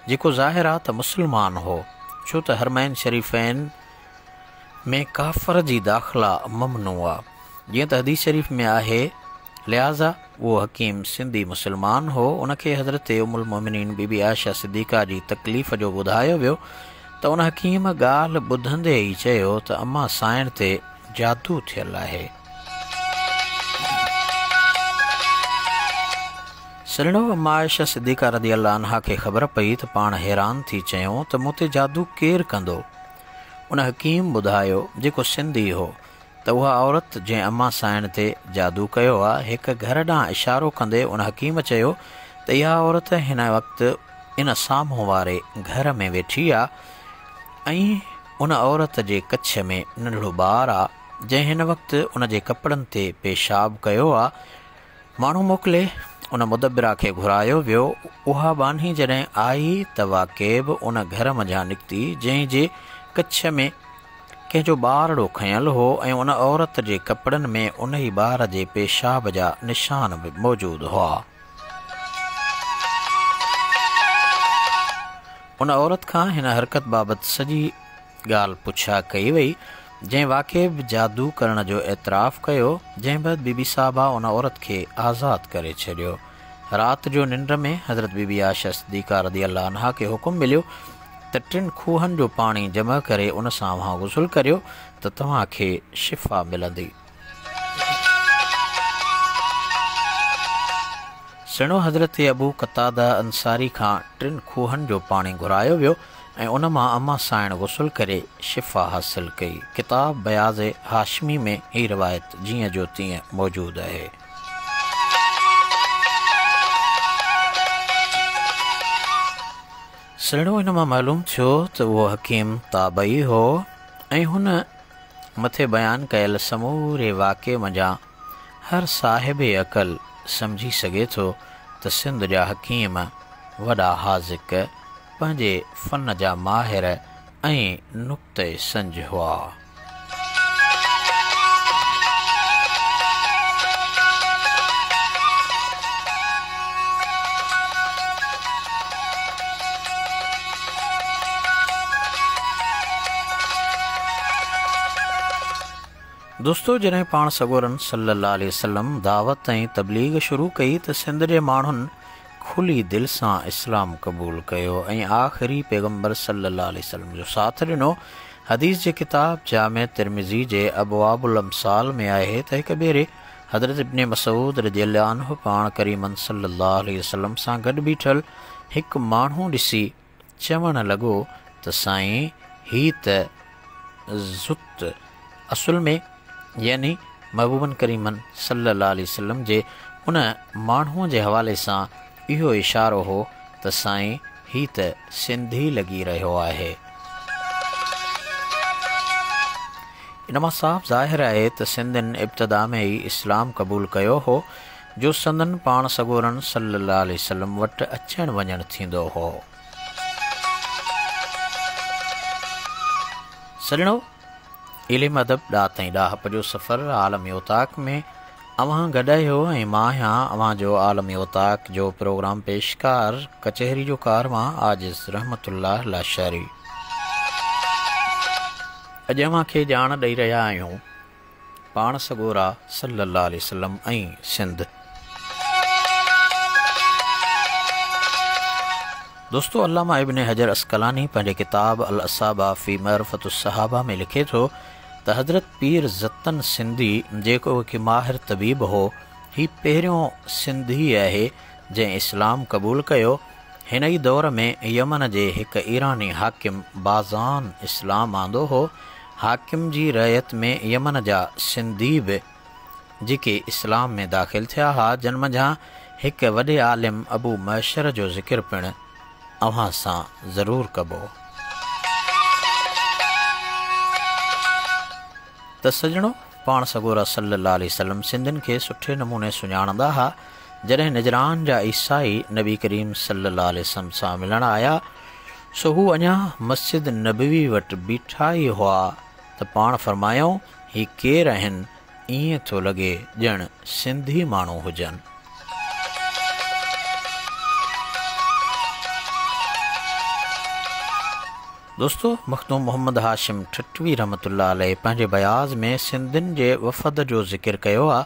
جيڪو ظاهر آ ته مسلمان هو ڇو ته حرمين شريفين ۾ ڪافر جي داخلا ممنوع آ جيئن ته حديث شريف ۾ آهي لهٰذا اهو حڪيم سنڌي مسلمان هو، ان کي حضرت ام المؤمنين بي بي عائشه صديقه جي تڪليف جو ٻڌايو ويو ته ان حڪيم ڳالهه ٻڌندي ئي چيو ته امان سائڻ تي جادو ٿيل آهي. سرڻو اما عائشه صديقه رضي الله عنها کي خبر پئي ته پاڻ حيران ٿي چيائون ته مون تي جادو ڪير ڪندو؟ ان حڪيم ٻڌايو جيڪو سنڌي هو ته اها عورت جنهن امان سائڻ تي جادو ڪيو آ، هڪ گهر ڏانهن اشارو ڪندي ان حڪيم چيو ته اها عورت هن وقت ان سامهون واري گهر ۾ ويٺي آ ۽ ان عورت جي ڪڇ ۾ ننڍڙو ٻار آ، جنهن هن وقت ان جي ڪپڙن تي پيشاب ڪيو آ. ماڻهو موڪلي ان مدبره کي گهرايو ويو. اها ٻانهي جڏهن آئي ته واقعي به ان گهر منجهان نڪتي، جنهن جي ڪڇ ۾ ڪنهن جو ٻارڙو کنيل هو ۽ ان عورت جي ڪپڙن ۾ انهي ٻار جي پيشاب جا نشان به موجود هئا. ان عورت کان هن حرڪت بابت سڄي ڳالهه پڇا ڪئي وئي، جنهن واقعي به جادو ڪرڻ جو اعتراف ڪيو، جنهن بعد بي بي صاحبه ان عورت کي آزاد ڪري ڇڏيو. رات جو ننڊ ۾ حضرت بي بي عائشه صديقه رضي الله عنها کي حڪم مليو ته ٽن کوهن جو پاڻي جمع ڪري ان سان اوهان غسل ڪريو ته توهان کي شفا ملندي. سڻو حضرت ابو قتاده انصاري کان ٽن کوهن جو پاڻي گهرايو ويو ۽ ان مان اما سائڻ غسل ڪري شفا حاصل ڪئي. ڪتاب بياض هاشمي ۾ هي روايت جيئن جو تيئن موجود آهي. سهڻو ان مان معلوم ٿيو ته اهو حڪيم تابعي هو ۽ هن مٿي بيان ڪيل سموري واقعي منجهان هر صاحب عقل سمجهي سگهي ٿو ته سنڌ جا حڪيم وڏا حاذق، پنهنجي فن جا ماهر ۽ نڪته سنج هئا. دوستو جڏهن پاڻ سڳورن صلي الله عليه وسلم دعوت ۽ تبليغ شروع ڪئي ته سنڌ جي ماڻهن کلي دل سان اسلام قبول ڪيو ۽ آخري پيغمبر صلي الله عليه وسلم جو ساٿ ڏنو. حديث جي ڪتاب جامع ترمذي جي ابواب الامثال ۾ آهي ته هڪ ڀيري حضرت ابن مسعود رضي الله عنه پاڻ ڪريمن صلي الله عليه وسلم سان گڏ بيٺل هڪ ماڻهو ڏسي چوڻ لڳو ته سائين هي ته زت اصل ۾ يعني محبوبن ڪريمن صلّي الله عليه وسلّم جي ان ماڻهوء جي حوالي سان اهو اشارو هو ته سائين هي ته سنڌي لڳي رهيو آهي. ان مان صاف ظاهر آهي ته سنڌين ابتدا ۾ ئي اسلام قبول ڪيو هو جو سندن پاڻ سڳورن صلّي الله عليه وسلّم وٽ اچڻ وڃڻ ٿيندو هو. سڄڻو! علم ادب ڏات ۽ ڏاهپ جو سفر عالمي اوطاق ۾ اوهان گڏ آهيو ۽ مان آهيان اوهان جو عالمي اوطاق جو پروگرام پيشڪار ڪچهري جو ڪاروان عاجز رحمت الله لاشاري. اڄ اوهان کي ڄاڻ ڏئي رهيا آهيون پاڻ سڳورا صلّي اللّٰه عليه وسلّم ۽ سنڌ. دوستو علامه ابن حجر عسقلاني پنهنجي ڪتاب الاصابه في معرفة الصحابه ۾ لکي ٿو ته حضرت پير زتن سنڌي جيڪو هڪ ماهر طبيب هو هي پهريون سنڌي آهي جنهن اسلام قبول ڪيو. هن ئي دور ۾ يمن جي هڪ ايراني حاڪم بازان اسلام آندو هو. حاڪم جي رعيت ۾ يمن جا سنڌي به جيڪي اسلام ۾ داخل ٿيا ها، جن منجهان هڪ وڏي عالم ابو معشر جو ذڪر پڻ اوهان سان ضرور ڪبو. ته سڄڻو! پاڻ سڳورا صلّي اللّٰه عليه وسلّم سنڌين کي سٺي نموني سڃاڻندا ها. جڏهن نجران جا عيسائي نبي ڪريم صلّي اللّٰه عليه وسلّم سان ملڻ آيا، سو هو اڃا مسجد نبوي وٽ بيٺا ئي هئا ته پاڻ فرمايائون، هي ڪير آهن؟ ائين ٿو لڳي ڄڻ سنڌي ماڻهو هجن. دوستو! مخدوم محمد هاشم ٺٽوي رحمة الله عليه پنهنجي بياض ۾ سنڌين جي وفد جو ذڪر ڪيو آ،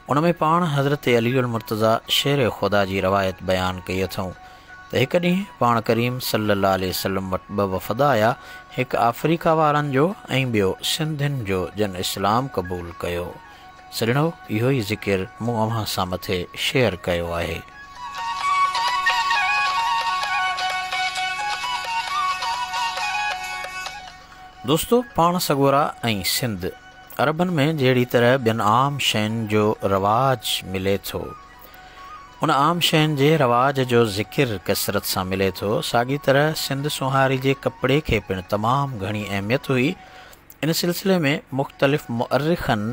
ان ۾ پاڻ حضرت علي المرتضيٰ شير خدا جي روايت بيان ڪئي اٿئون ته هڪ ڏينهن پاڻ ڪريم صلي الله عليه وسلم وٽ ٻه وفد آيا، هڪ آفريڪا وارن جو ۽ ٻيو سنڌين جو جن اسلام قبول ڪيو. سڄڻو! اهو ئي ذڪر مون اوهان سان مٿي شيئر ڪيو آهي. دوستو! پاڻ سڳورا ۽ سنڌ عربن ۾ جهڙي طرح ٻين عام شين جو رواج ملي ٿو، ان عام شين جي رواج جو ذڪر ڪثرت سان ملي ٿو، ساڳي طرح سنڌ سونهاري جي ڪپڙي کي پڻ تمام گهڻي اهميت هئي. ان سلسلي ۾ مختلف مؤرخن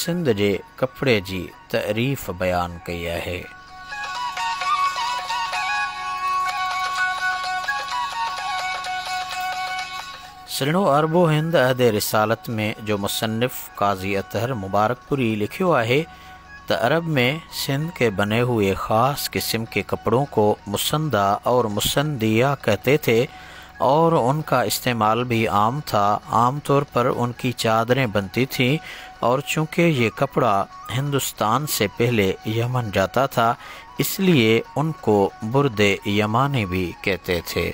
سنڌ جي ڪپڙي جي تعريف بيان ڪئي آهي. سڄڻو عرب و هند عهد رسالت ۾ جو مصنف قاضي اطهر مبارڪپوري لکيو آهي ته عرب ۾ سنڌ ڪي بني هوئي خاص قسم ڪي ڪپڙون ڪو مسندا اور مسنديه ڪهتي ٿي اور ان کا استعمال بھی عام تھا عام طور پر ان کی چادریں بنتی تھیں اور چونکہ یہ کپڑا ہندوستان سے پہلے یمن جاتا تھا اس لیے ان کو برد یمانی بھی کہتے تھے.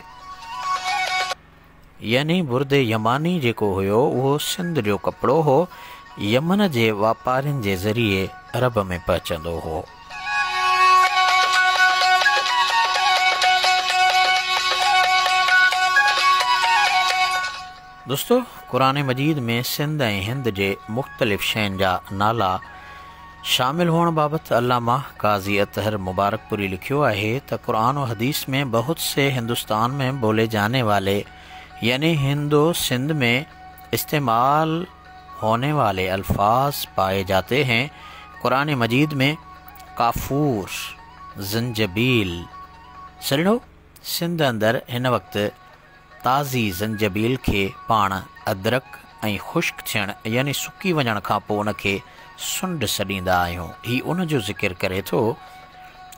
يعني برد يماني جيڪو هيو اهو سنڌ جو ڪپڙو هو، يمن جي واپارين جي ذريعي عرب ۾ پهچندو هو. دوستو قرآن مجيد ۾ سنڌ ۽ هند جي مختلف شين جا نالا شامل هئڻ بابت علامه قاضي اطهر مبارڪپوري لکيو آهي ته قرآن و حديث ۾ بهت سي هندستان ۾ بولي جاني والي يعني هند و سنڌ ۾ استعمال هوني والي الفاظ پائي جاتي هين قرآن مجيد ۾ ڪافور، زنجبيل، سرڙو سنڌ اندر هن وقت تازي زنجبيل کي پاڻ ادرڪ ۽ خشڪ ٿيڻ يعني سڪي وڃڻ کان پوء ان کي سنڍ سڏيندا آهيون. هي ان جو ذڪر ڪري ٿو.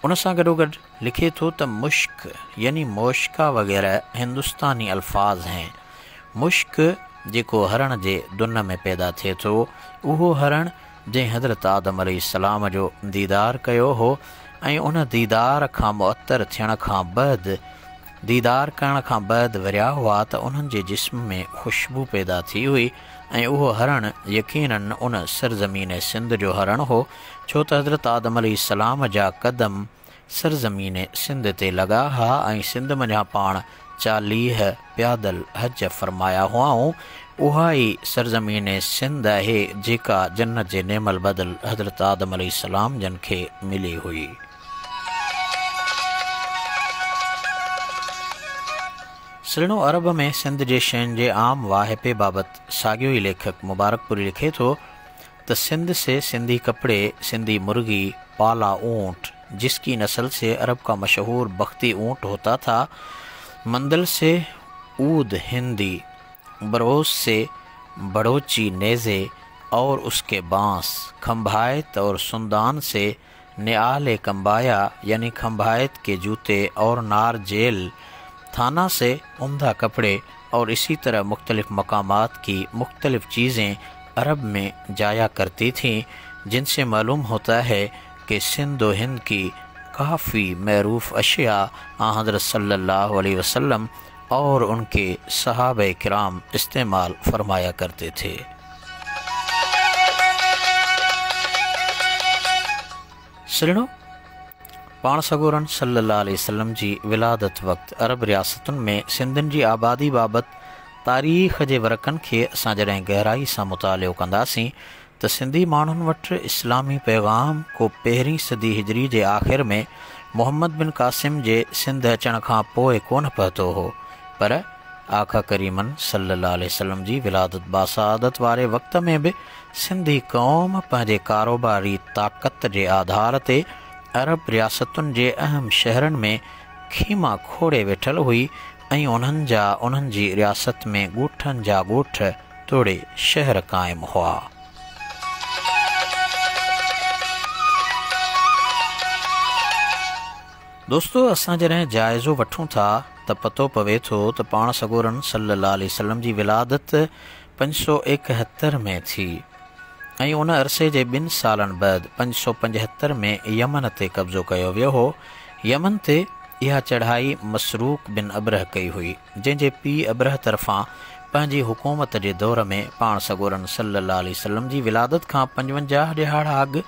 ان سان گڏوگڏ لکي ٿو ته مشڪ يعني موشڪا وغيره هندستاني الفاظ هين. مشڪ جيڪو هرڻ جي دن ۾ پيدا ٿئي ٿو، اهو هرڻ جنهن حضرت آدم عليه السلام جو ديدار ڪيو هو ۽ ان ديدار کان معطر ٿيڻ کان بعد ديدار ڪرڻ کان بعد وريا هئا ته انهن جي جسم ۾ خوشبو پيدا ٿي هئي ۽ اهو هرڻ يقيناً ان سرزمين سنڌ جو هرڻ هو ڇو ته حضرت آدم عليه السلام جا قدم سرزمين سنڌ تي لڳا ها ۽ سنڌ منجهان پاڻ 40 پيادل حج فرمايا هئائون اها ئي سرزمين سنڌ آهي جيڪا جنت جي نعم البدل حضرت آدم عليه السلام جن کي ملي هئي. سرڻو عرب ۾ سنڌ جي شين جي عام واهپي بابت ساڳيو ئي ليکڪ مبارڪپوري لکي ٿو ته سنڌ سي سنڌي ڪپڙي، سنڌي مرغي، پالا اونٽ، جس ڪي نسل سي عرب ڪا مشهور بختي اونٽ هوتا ٿا، مندل سي عود هندي، بروس سي بڙوچي نيزي اور اس ڪي بانس، کنڀائت اور سندان سي نعال کمبایا یعنی کھمبایت کے جوتے اور نار جیل، تھانہ سے عمدہ کپڑے اور اسی طرح مختلف مقامات کی مختلف چیزیں عرب میں جایا کرتی تھیں، جن سے معلوم ہوتا ہے کہ سندھ و ہند کی کافی معروف اشیاء آنحضرت صلی اللہ علیہ وسلم اور ان کے صحابہ کرام استعمال فرمایا کرتے تھے. سڄڻو! پاڻ سڳورن صلّي اللّٰه عليه وسلّم جي ولادت وقت عرب رياستن ۾ سنڌين جي آبادي بابت تاريخ جي ورقن کي اسان جڏهن گهرائي سان مطالعو ڪنداسين ته سنڌي ماڻهن وٽ اسلامي پيغام ڪو پهرين صدي هجري جي آخر ۾ محمد بن قاسم جي سنڌ اچڻ کان پوء ڪونه پهتو هو پر آقا ڪريمن صلّي اللّٰه عليه وسلّم جي ولادت باسعادت واري وقت ۾ به سنڌي قوم پنهنجي ڪاروباري طاقت جي آڌار تي عرب رياستن جي اهم شهرن ۾ خيما کوڙي ويٺل هئي ۽ انهن جا انهن جي رياست ۾ ڳوٺن جا ڳوٺ توڙي شهر قائم هئا. دوستو اسان جڏهن جائزو وٺون ٿا ته پتو پوي ٿو ته پاڻ سڳورن صلّي اللّٰه عليه وسلّم جي ولادت 571 ۾ ٿي ۽ ان عرصي جي ٻن سالن بعد 575 ۾ يمن تي قبضو ڪيو ويو هو. يمن تي اها چڙهائي مسروق بن ابرهه ڪئي هئي، جنهن جي پيء ابرهه طرفان پنهنجي حڪومت جي دور ۾ پاڻ سڳورن صلّي اللّٰه عليه وسلّم جي ولادت کان 55 ڏهاڙا اڳ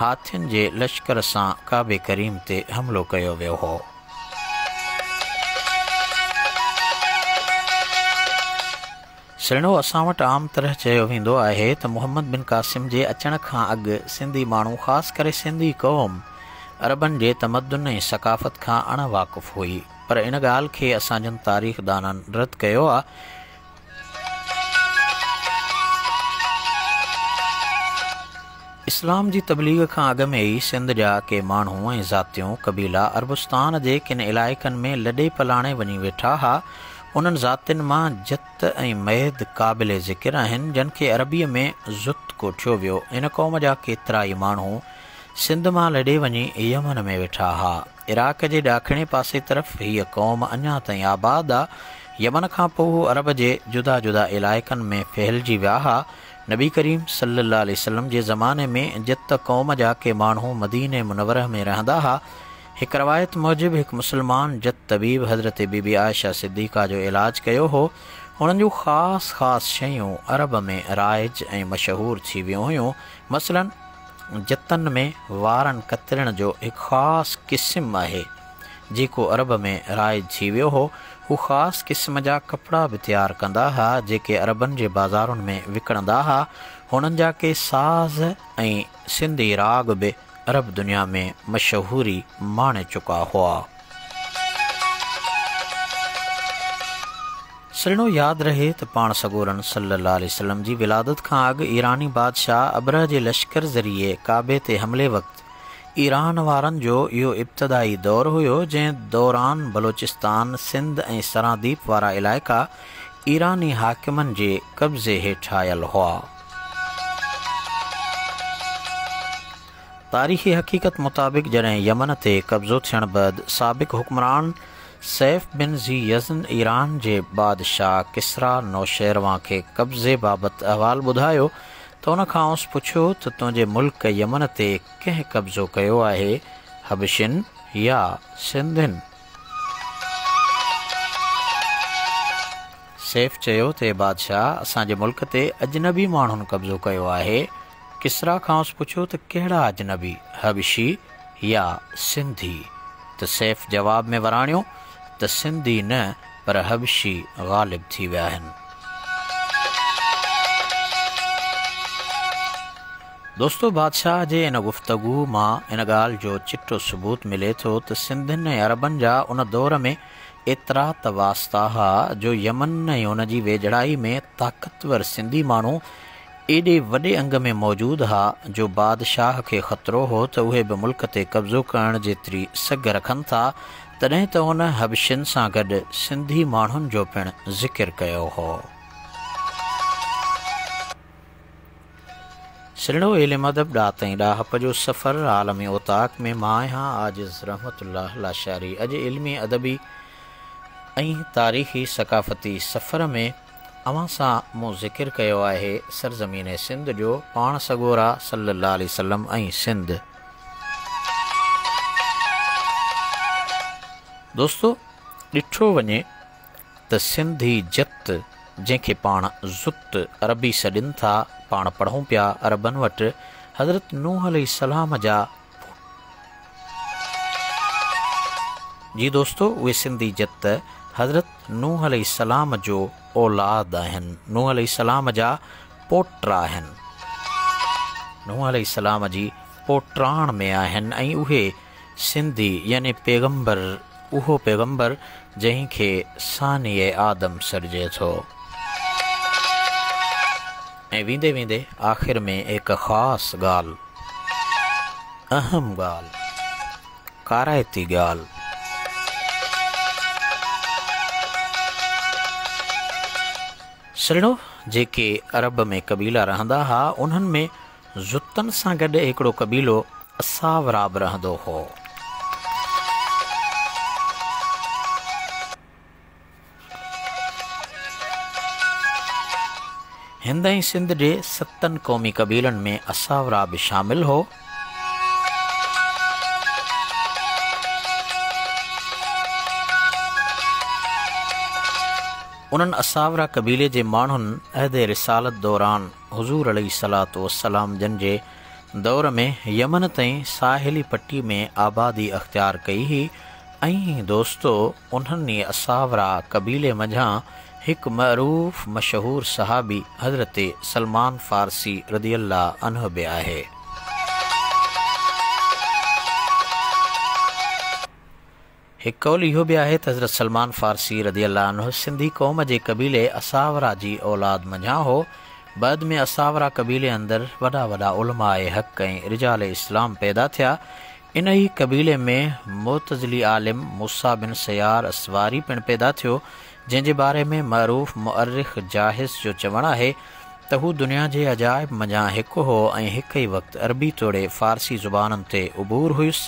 هاٿين جي لشڪر سان ڪعبي ڪريم تي حملو ڪيو ويو هو. سهڻو اسان وٽ عام طرح چيو ويندو آهي ته محمد بن قاسم جي اچڻ کان اڳ سنڌي ماڻهو خاص ڪري سنڌي قوم عربن جي تمدن ۽ ثقافت کان اڻ واقف هئي پر ان ڳالهه کي اسان جن تاريخدانن رد ڪيو آ. اسلام جي تبليغ کان اڳ ۾ ئي سنڌ جا ڪي ماڻهو ۽ ذاتيون، قبيلا، عربستان جي ڪن علائقن ۾ لڏي پلاڻي وڃي ويٺا ها. انهن ذاتين مان جت ۽ ميد قابل ذڪر آهن، جن کي عربيء ۾ زت ڪوٺيو ويو. ان قوم جا ڪيترائي ماڻهو سنڌ مان لڏي وڃي يمن ۾ ويٺا ها. عراق جي ڏاکڻي پاسي طرف هيء قوم اڃا تائين آباد آ. يمن کان پوء هو عرب جي جدا جدا علائقن ۾ ڦهلجي ويا ها. نبي ڪريم صلي الله عليه وسلم جي زماني ۾ جت قوم جا ڪي ماڻهو مديني منوره ۾ رهندا ها. هڪ روايت موجب هڪ مسلمان جت طبيب حضرت بي بي عائشه صديقه جو علاج ڪيو هو. هنن جون خاص خاص شيون عرب ۾ رائج ۽ مشهور ٿي ويون هيون. مثلاً جتن ۾ وارن ڪترڻ جو هڪ خاص قسم آهي. جيڪو عرب ۾ رائج ٿي ويو هو. هو خاص قسم جا ڪپڙا به تيار ڪندا ها، جيڪي عربن جي بازارن ۾ وڪڻندا ها. هنن جا ڪي ساز ۽ سنڌي راڳ به عرب دنيا ۾ مشهوري ماڻي چڪا هئا. سرڻو ياد رهي ته پاڻ سڳورن صلّي اللّٰه عليه وسلّم جي ولادت کان اڳ ايراني بادشاهه ابرهه جي لشڪر ذريعي ڪعبي تي حملي وقت ايران وارن جو اهو ابتدائي دور هيو، جنهن دوران بلوچستان، سنڌ ۽ سرانديپ وارا علائقا ايراني حاڪمن جي قبضي هيٺ آيل هئا. تاريخي حقيقت مطابق جڏهن يمن تي قبضو ٿيڻ بعد سابق حڪمران سيف بن ذي يزن ايران جي بادشاهه ڪسريٰ نوشيروان کي قبضي بابت احوال ٻڌايو ته ان کانئس پڇيو ته تنهنجي ملڪ يمن تي ڪنهن قبضو ڪيو آهي، حبشين يا سنڌين؟ سيف چيو ته اي بادشاهه! اسان جي ملڪ تي اجنبي ماڻهن قبضو ڪيو آهي. ڪسريٰ کانئس پڇيو ته ڪهڙا اجنبي، حبشي يا سنڌي؟ ته سيف جواب ۾ وراڻيو ته سنڌي نه پر حبشي غالب ٿي ويا آهن. دوستو بادشاهه جي ان گفتگو مان ان ڳالهه جو چٽو ثبوت ملي ٿو ته سنڌين ۽ عربن جا ان دور ۾ ايترا ته واسطا ها جو يمن ۽ ان جي ويجهڙائي ۾ طاقتور سنڌي ماڻهو ايڏي وڏي انگ ۾ موجود ها جو بادشاهه کي خطرو هو ته اهي به ملڪ تي قبضو ڪرڻ جيتري سگهه رکن ٿا، تڏهن ته هن حبشين سان گڏ سنڌي ماڻهن جو پڻ ذڪر ڪيو هو. سرڻو علم ادب ڏات ۽ ڏاهپ جو سفر عالمي اوطاق ۾ مان آهيان عاجز رحمت الله لاشاري اڄ علمي ادبي ۽ تاريخي ثقافتي سفر ۾ اوهان سان مون ذڪر ڪيو آهي سرزمين سنڌ جو پاڻ سڳورا صلّي اللّٰه عليه وسلّم ۽ سنڌ. دوستو ڏٺو وڃي ته سنڌي جت جنهن کي پاڻ زت عربي سڏين ٿا پاڻ پڙهون پيا عربن وٽ حضرت نوح عليه السلام جا جي دوستو اهي سنڌي جت حضرت نوح عليه السلام جو اولاد آهن، نوح عليه السلام جا پوٽا آهن، نوح عليه السلام جي پوٽاڻ ۾ آهن ۽ اهي سنڌي يعني پيغمبر اهو پيغمبر جنهن کي ثاني آدم سڏجي ٿو. ۽ ويندي ويندي آخر ۾ هڪ خاص ڳالهه، اهم ڳالهه، ڪارائتي ڳالهه. سرڻو، جيڪي عرب ۾ قبيلا رهندا ها، انهن ۾ زتن سان گڏ هڪڙو قبيلو اساورا به رهندو هو. هند ۽ سنڌ جي ستن قومي قبيلن ۾ اساورا به شامل هو. انهن اساورا قبيلي جي ماڻهن عهد رسالت دوران حضور عليه الصلوة والسلام جن جي دور ۾ يمن تائين ساحلي پٽي ۾ آبادي اختيار ڪئي هئي ۽ دوستو انهن ئي اساورا قبيلي منجهان هڪ معروف مشهور صحابي حضرت سلمان فارسي رضي الله عنه به آهي. هڪ قول اهو به آهي ته حضرت سلمان فارسي رضي الله عنه سنڌي قوم جي قبيلي اساورا جي اولاد منجهان هو. بعد ۾ اساورا قبيلي اندر وڏا وڏا علماء حق ۽ رجال اسلام پيدا ٿيا. انهيء قبيلي ۾ معتزلي عالم موسيٰ بن سيار اسواري پڻ پيدا ٿيو، جنهن جي باري ۾ معروف مؤرخ جاحظ جو چوڻ آهي ته هو دنيا جي عجائب منجهان هڪ هو ۽ هڪ ئي وقت عربي توڙي فارسي زبانن تي عبور هيس.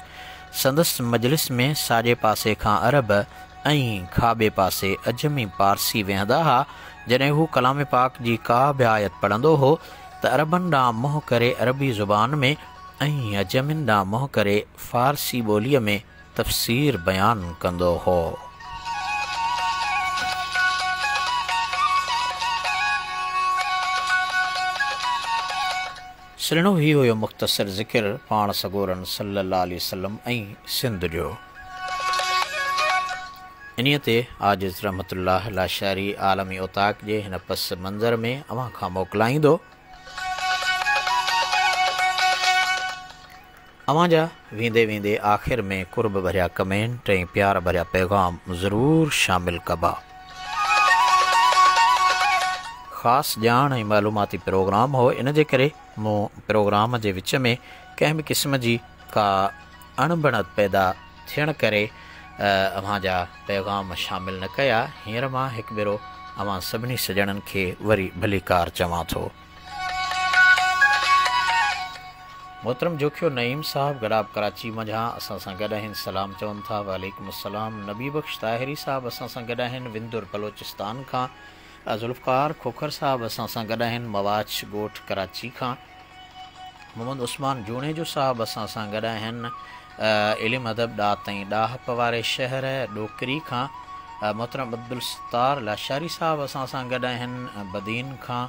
سندس مجلس ۾ ساڄي پاسي کان عرب ۽ کاٻي پاسي عجمي پارسي ويهندا ها. جڏهن هو ڪلام پاڪ جي ڪا به آيت پڙهندو هو ته عربن ڏانهن منهن ڪري عربي زبان ۾ ۽ عجمين ڏانهن منهن ڪري فارسي ٻوليء ۾ تفسير بيان ڪندو هو. سرڻو هي هيو مختصر ذڪر پاڻ سڳورن صلّي اللّٰه عليه وسلّم ۽ سنڌ جو. انهيء تي عاجز رحمت الله لاشاري عالمي اوطاق جي هن پس منظر ۾ اوهان کان موڪلائيندو. اوهان جا ويندي ويندي آخر ۾ قرب ڀريا ڪمينٽ ۽ پيار ڀريا پيغام ضرور شامل ڪبا. خاص ڄاڻ ۽ معلوماتي پروگرام هو ان جي ڪري مون پروگرام جي وچ ۾ ڪنهن به قسم جي ڪا اڻبڻت پيدا ٿيڻ ڪري اوهان جا پيغام شامل نه ڪيا. هينئر مان هڪ ڀيرو اوهان سڀني سڄڻن کي وري ڀليڪار چوان ٿو. محترم جوکيو نعيم صاحب گڏاپ ڪراچي منجهان اسان سان گڏ آهن سلام چون ٿا وعليڪم السلام نبي بخش طاهري صاحب اسان سان گڏ آهن وندر بلوچستان کان ذوالفقار کوکر صاحب اسان سان گڏ آهن مواڇ ڳوٺ ڪراچي کان محمد عثمان جوڻيجو صاحب اسان سان گڏ آهن علم ادب ڏات ۽ ڏاهپ واري شهر ڏوڪري کان محترم عبدالستار لاشاري صاحب اسان سان گڏ آهن بدين کان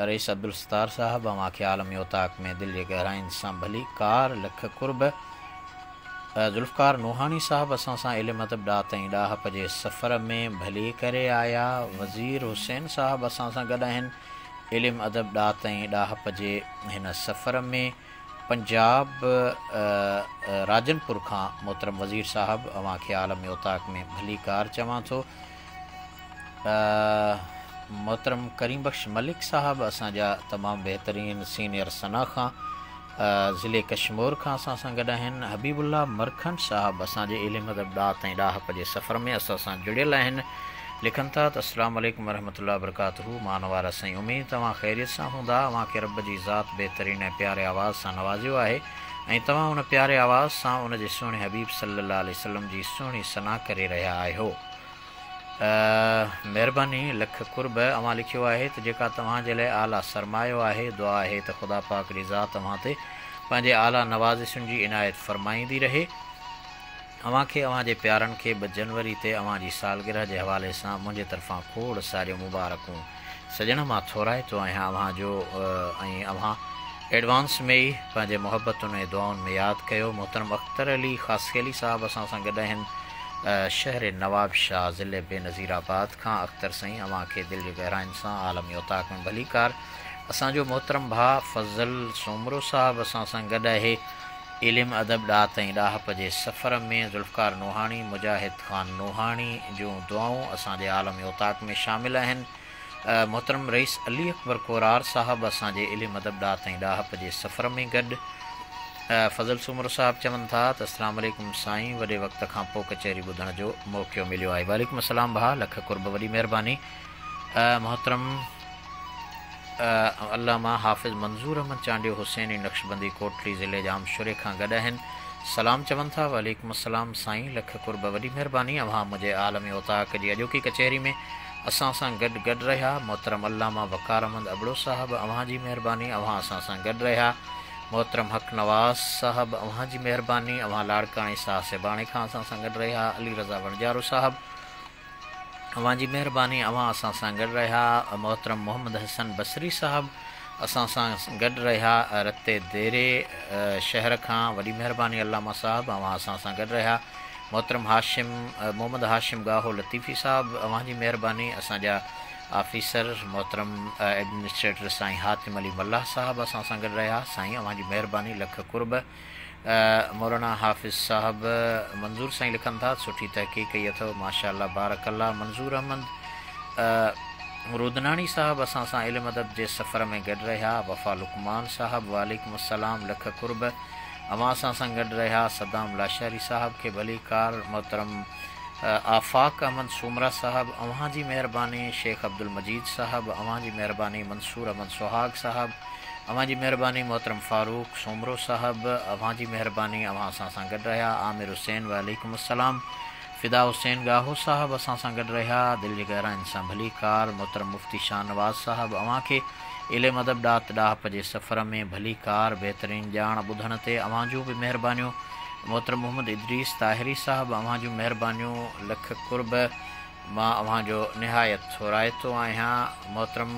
رئيس عبدالستار صاحب اوهان کي عالمي اوطاق ۾ دل جي گهراين سان ڀلي ڪار لک قرب ذوالفقار نوحاڻي صاحب اسان سان علم ادب ڏات ۽ ڏاهپ جي سفر ۾ ڀلي ڪري آيا وزير حسين صاحب اسان سان گڏ آهن علم ادب ڏات ۽ ڏاهپ جي هن سفر ۾ پنجاب راجن پور کان محترم وزير صاحب اوهان کي عالمي اوطاق ۾ ڀليڪار چوان ٿو. محترم ڪريم بخش ملڪ صاحب اسان جا تمام بهترين سينئر ثنا خان ضلعي ڪشمور کان اسان سان گڏ آهن. حبيب الله مرکنڊ صاحب اسان جي علم ادب ڏات ۽ ڏاهپ جي سفر ۾ اسان سان جڙيل آهن. لکن ٿا ته السلام عليڪم ورحمة الله وبرڪاته مان وارا سائين اميد ته اوهان خيريت سان هوندا اوهان کي رب جي ذات بهترين ۽ پياري آواز سان نوازيو آهي ۽ توهان ان پياري آواز سان ان جي سهڻي حبيب صلي الله عليه وسلم جي سهڻي ثنا ڪري رهيا آهيو مهرباني لک قرب اوهان لکيو آهي ته جيڪا توهان جي لاء اعليٰ سرمايو آهي دعا آهي ته خدا پاڪ جي ذات اوهان تي پنهنجي اعليٰ نوازشن جي عنايت فرمائيندي رهي اوهان کي اوهان جي پيارن کي ٻه جنوري تي اوهان جي سالگرهه جي حوالي سان منهنجي طرفان کوڙ ساريون مبارڪون. سڄڻ مان ٿورائتو آهيان اوهان جو ۽ اوهان ايڊوانس ۾ ئي پنهنجي محبتن ۽ دعائن ۾ ياد ڪيو. محترم اختر علي خاصخيلي صاحب اسان سان گڏ آهن. شهر نواب شاهه ضلعي بينظير آباد کان اختر سائين اوهان کي دل جي گهراين سان عالمي اوطاق ۾ ڀليڪار. اسان جو محترم ڀاء فضل سومرو صاحب اسان سان گڏ آهي. علم ادب ڏات ۽ ڏاهپ جي سفر ۾ ذوالفقار نوحاڻي، مجاهد خان نوحاڻي جون دعائون اسان جي عالمي اوطاق ۾ شامل آهن. محترم رئيس علي اڪبر ڪورار صاحب اسان جي علم ادب ڏات ۽ ڏاهپ جي سفر ۾ گڏ. فضل سومرو صاحب چون ٿا ته اسلام عليڪم سائين وڏي وقت کان پوء ڪچهري ٻڌڻ جو موقعو مليو آهي. وعليڪم السلام ڀاء لک قرب وڏي مهرباني. محترم علامه حافظ منظور احمد چانڊيو حسيني نقشبندي ڪوٽڙي ضلعي ڄامشوري کان گڏ آهن. سلام چون ٿا. وعليڪم السلام سائين لک قرب وڏي مهرباني اوهان منهنجي عالمي اوطاق جي اڄوڪي ڪچهري ۾ اسان سان گڏ گڏ رهيا. محترم علامه وقار احمد ابڙو صاحب اوهان جي مهرباني اوهان اسان سان گڏ رهيا. محترم حق نواز صاحب اوهان جي مهرباني اوهان لاڙڪاڻي ساهه سيباڻي کان اسان سان گڏ رهيا. علي رضا وڻجارو صاحب اوهان جي مهرباني اوهان اسان سان گڏ رهيا. محترم محمد حسن بصري صاحب اسان سان گڏ رهيا. رتي ديري شهر کان وڏي مهرباني علامه صاحب اوهان اسان سان گڏ رهيا. محترم هاشم محمد هاشم ڳاهو لطيفي صاحب اوهان جي مهرباني. اسان جا آفيسر محترم ايڊمنسٽريٽر سائين حاتم علي ملاح صاحب اسان سان گڏ رهيا. سائين اوهان جي مهرباني لک قرب. مولانا حافظ صاحب منظور سائين لکن ٿا سٺي تحقيق ڪئي اٿو ماشاء الله بارڪ الله. منظور احمد رودناڻي صاحب اسان سان علم ادب جي سفر ۾ گڏ رهيا. وفا لقمان صاحب وعليڪم السلام لک قرب اوهان اسان سان گڏ رهيا. صدام لاشاري صاحب کي ڀليڪار. محترم آفاق احمد سومرا صاحب اوهان جي مهرباني. شيخ عبدالمجيد صاحب اوهان جي مهرباني. منصور احمد سهاڳ صاحب اوهان جي مهرباني. محترم فاروق سومرو صاحب اوهان جي مهرباني اوهان اسان سان گڏ رهيا. عامر حسين وعليڪم السلام. فدا حسين ڳاهو صاحب اسان سان گڏ رهيا. دل جي گهراين سان ڀليڪار. محترم مفتي شاهنواز صاحب اوهان کي علم ادب ڏات ڏاهپ جي سفر ۾ ڀليڪار. بهترين ڄاڻ ٻڌڻ تي اوهان جون به مهربانيون. محترم محمد ادريس طاهري صاحب اوهان جون مهربانيون لک قرب مان اوهان جو نهايت ٿورائتو آهيان. محترم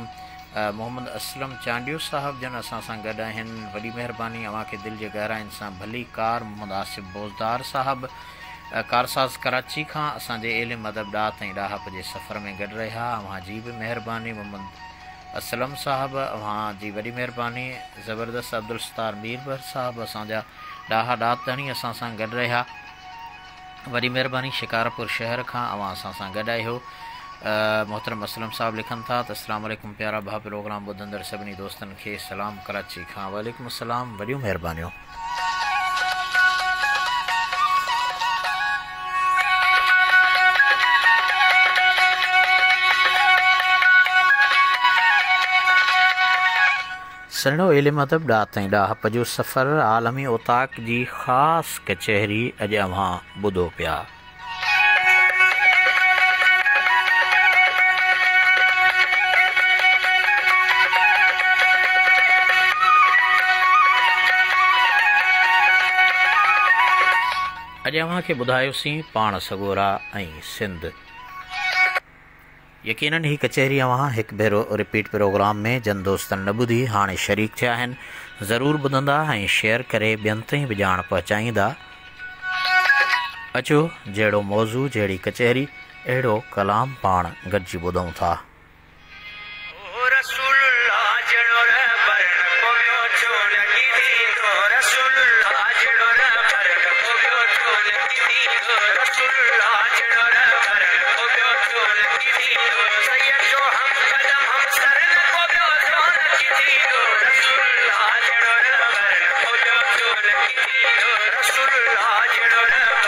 محمد اسلم چانڊيو صاحب جن اسان سان گڏ آهن وڏي مهرباني اوهان کي دل جي گهراين سان ڀليڪار. محمد آصف بوزدار صاحب ڪارساز ڪراچي کان اسان جي علم ادب ڏات ۽ ڏاهپ جي سفر ۾ گڏ رهيا اوهان جي به مهرباني. محمد اسلم صاحب اوهان جي وڏي مهرباني. زبردست عبدالستار ميربر صاحب اسان جا ڏاها ڏات ڌڻي اسان سان گڏ رهيا وڏي مهرباني. شڪارپور شهر کان اوهان اسان سان گڏ آهيو. محترم اسلم صاحب لکن ٿا ته اسلام عليڪم پيارا ڀاء پروگرام ٻڌندڙ سڀني دوستن کي سلام ڪراچي کان. وعليڪم السلام وڏيون مهربانيون. سهڻو علم ادب ڏات ۽ ڏاهپ جو سفر عالمي اوطاق جي خاص ڪچهري اڄ اوهان ٻڌو پيا. اڄ اوهان کي ٻڌايوسين پاڻ سڳورا ۽ سنڌ. يقينن هي ڪچهري اوهان هڪ ڀيرو رپيٽ پروگرام ۾ جن دوستن نه ٻڌي هاڻي شريڪ ٿيا آهن ضرور ٻڌندا ۽ شيئر ڪري ٻين تائين به ڄاڻ پهچائيندا. اچو جهڙو موضوع جهڙي ڪچهري اهڙو ڪلام پاڻ گڏجي ٻڌون ٿا. رسول الله جهڙو رهبر نه ڪو ٻيو ٿيو نه ڪي ٿيندو رسول الله جهڙو رهبر نه ڪو ٻيو ٿيو نه ڪي ٿيندو رسول الله جهڙو رهبر نه ڪو ٻيو ٿيو نه ڪي ٿيندو سيد جو هم قدم هم سر نه ڪو ٻيو ٿيو نه ڪي ٿيندو رسول الله جهڙو رهبر نه ڪو ٻيو ٿيو نه ڪي ٿيندو رسول الله جهڙو رهبر.